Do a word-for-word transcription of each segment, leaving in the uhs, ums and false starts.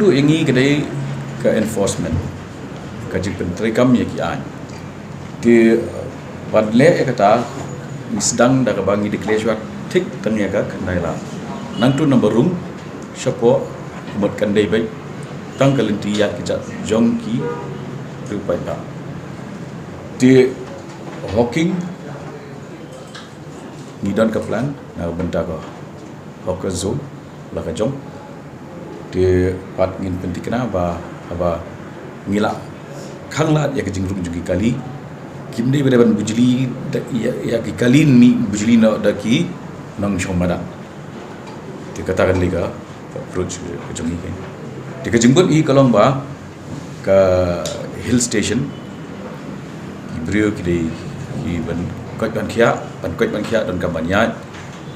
Duh ïa ngi ka dei ka enforcement, ka jingpyntreikam ïa ki aiñ. Te ban leh ïa kata, ngi sdang da kaba ngi declare shuwa thik tang ïa ka khyndai lad. Nangtu naba rung shapoh, mut kan dei beit tang ka lynti ïaid kjat jong ki briew paidbah. Te hawking, ngi don ka plan na ka bynta ka hawker zone la ka jong. Te pat ngin pynthikna ba haba ngi la khanglad ïa ka jingrung jong ki kali, kim dei ba dei ban bujli da ïa, ïa ki kali, ngi bujli noh da ki nongshong madan. Te kata kan dei ka approach ka jong ngi. Te ka jingbud hi ka long ba ka hill station, ki briew ki dei ki ban koit ban khiah, ban koit ban khiah donkam ban ïaid,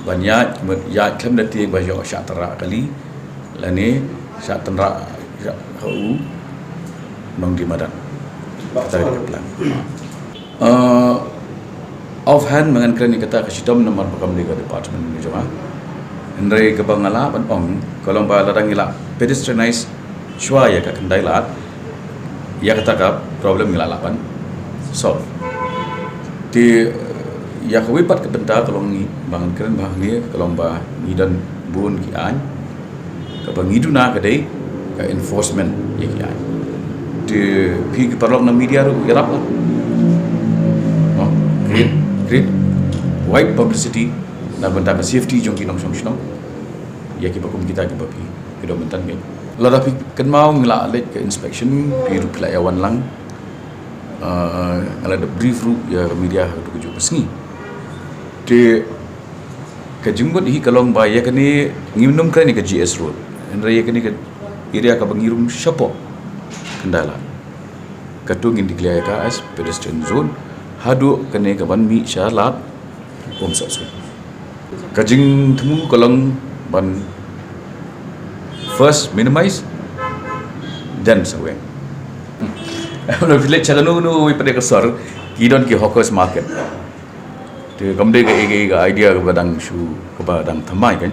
ban ïaid, mut ïaid khlem da tieng ba ïoh shah tynrah kali lane shah tynrah shah ha u nongdie madan. Kata ka plan. Uh, offhand, ma ngan kren ïa kata ka shitom namar ba kam dei ka department ka jong nga. Hynrei kaba nga lah ban ong ka long ba lada ngi la pedestrianize shuwa ïa ka khyndai lad, ïa kata ka problem ngi la lah ban solve. Te ïa kawei pat ka bynta ka long ngi, ba ngan kren ba ngi, ka long ba ngi don bun ki aiñ. Kaba ngi duna ka dei ka enforcement ïa ki aiñ. Te phi ki paralok na media ruh ïarap lah. Mo, create, create wide publicity na bynta ka safety jong ki nongshong shnong. Ïa kiba kum kita kiba phi, ki don mynta ngi. Lada phi kynmaw ngi la leit ka inspection, phi ruh phi la ïa wan lang. Ah, nga la da brief ruh ïa ka media ha kajuh ka sngi. Te ka jingbud hi ka long ba ïa kane ngim nym kren ïa ka G S Road. Hynrei ïa kane ka area kaba ngi rung shapoh khyndai lad, katu ngin declare ka as pedestrian zone haduh kane ka ban mih sha lad Umsohsut. Ka jingthmu ka long ban first minimize, then sa weng. Haba phi leit sha kano kano kawei pat ka sor, ki don ki hawkers market. Te kam dei ka, ka, ka idea kaba dang shu, kaba dang thymmai kan.